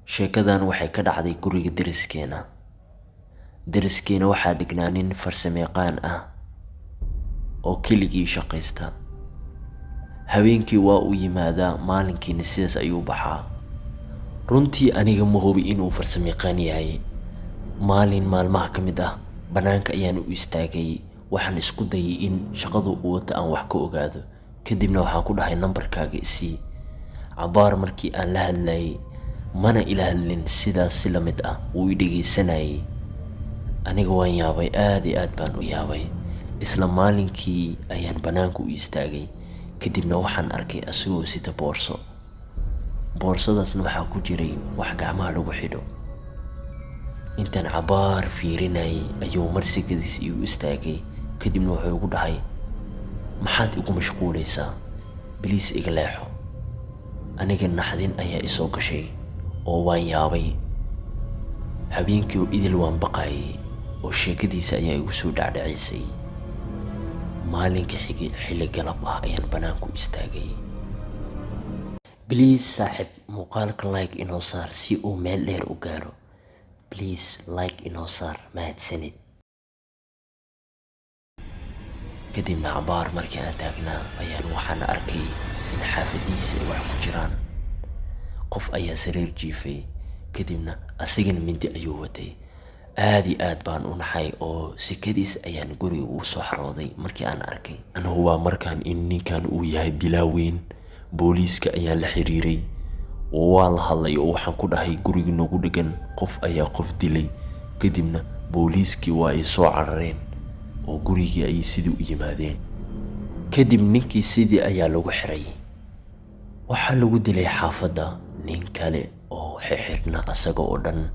Sheekadan waxay ka dhacday guriga deriskeena. Deriskeena waxaa degnaa nin farsamayaqaan ah oo keligii shaqaysta. Habeenkii waa uu yimaadaa, maalinkiina sidaas ayuu baxaa. Runtii aniga ma hubi inuu farsamayaqaan yahay. Maalin maalmaha ka mid ah bannaanka ayaan u istaagay, waxaan isku dayay in shaqadu uu wato aan wax ka ogaado. Kadibna waxaan ku dhahay, "Nambarkaaga isii." Cabbaar markii aan la hadlayay, mana ila hadlin. Sidaas si la mid ah wuu i dhegeysanayay. Aniga waan yaabay, aad iyo aad baan u yaabay. Isla maalinkii ayaan bannaanka u istaagay. Kadibna waxaan arkay asagoo sita boorso. Boorsadaasna waxaa ku jiray wax gacmaha lagu xidho. Intaan cabbaar fiirinayay ayuu mar sikadiis iigu istaagay. Kadibna wuxuu igu dhahay, "Maxaad igu mashquulaysaa? Please iga leexo." Aniga naxdin ayaa isoo gashay oo waan yaabay. Habeenkii oo idil waan baqayay oo sheekadiisa ayaa igu soo dhacdhacaysay. Maalinka xigay xilli galab ah ayaan bannaanka u istaagay. Please saaxiib, muuqaalka like inoo saar si uu meel dheer u gaaro. Please like inoo saar, mahadsanid. Kadibna cabbaar markii aan taagnaa ayaan waxaan arkay in xaafadihiisa ay wax ku jiraan. Qof ayaa sariir jiifay, kadibna asigana mindi ayuu watay. Aad iyo aad baan u naxay oo sikadiis ayaan guriga ugu soo xarooday markii aan arkay. Aan hubaa markaan in ninkan uu yahay dilaa weyn. Booliiska ayaan la xiriiray oo waa la hadlay oo waxaan ku dhahay, "Guriga nagu dhegan qof ayaa qof dilay." Kadibna booliiskii waa ay soo carareen oo gurigii ayay sidii u yimaadeen. Kadib ninkii sidii ayaa lagu xiray. Waxaa lagu dilay xaafadda nin kale oo xirxirna asaga oo dhan.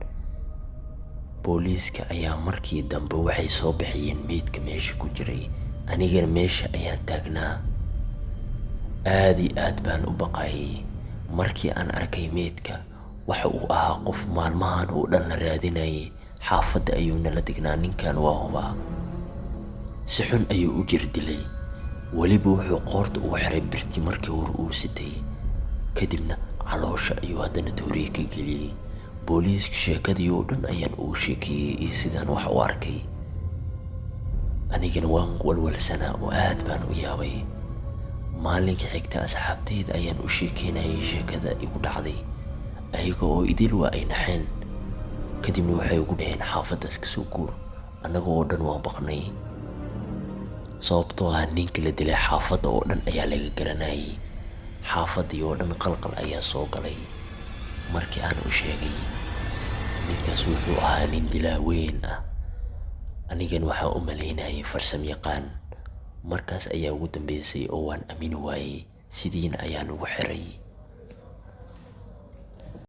Booliiska ayaa markii dambe waxay soo bixiyeen meydka meesha ku jiray. Anigana meesha ayaan taagnaa. Aad iyo aad baan u baqayay markii aan arkay meydka. Waxa uu ahaa qof maalmahan oo dhan la raadinayay. Xaafadda ayuu nala degnaa ninkan, waa hubaa. Si xun ayuu u jir dilay. Weliba wuxuu qoorta ugu xiray birtii markii hore uu sitay. Kadibna caloosha ayuu haddana tooriye ka geliyey. Booliiska sheekadii oo dhan ayaan ugu sheekeeyey iyo sidaan wax u arkay. Anigana waan walwalsanaa oo aad baan u yaabay. Maalinka xigta asxaabtayda ayaan u sheekeynayay sheekada igu dhacday. Ayaga oo idil waa ay naxeen. Kadibna waxay ugu dhaheen, "Xaafaddaas ka soo guur." Annaga oo dhan waan baqnay, sababtoo ah ninka la dilay xaafadda oo dhan ayaa laga garanayay. Xaafaddii oo dhan qalqal ayaa soo galay markii aan u sheegay. Ninkaas wuxuu ahaa nin dilaa weyn ah. Anigana waxaan u malaynayay farsamayaqaan. Markaas ayaa ugu dambeysay oo waan aamini waayey. Sidiina ayaan ugu xiray.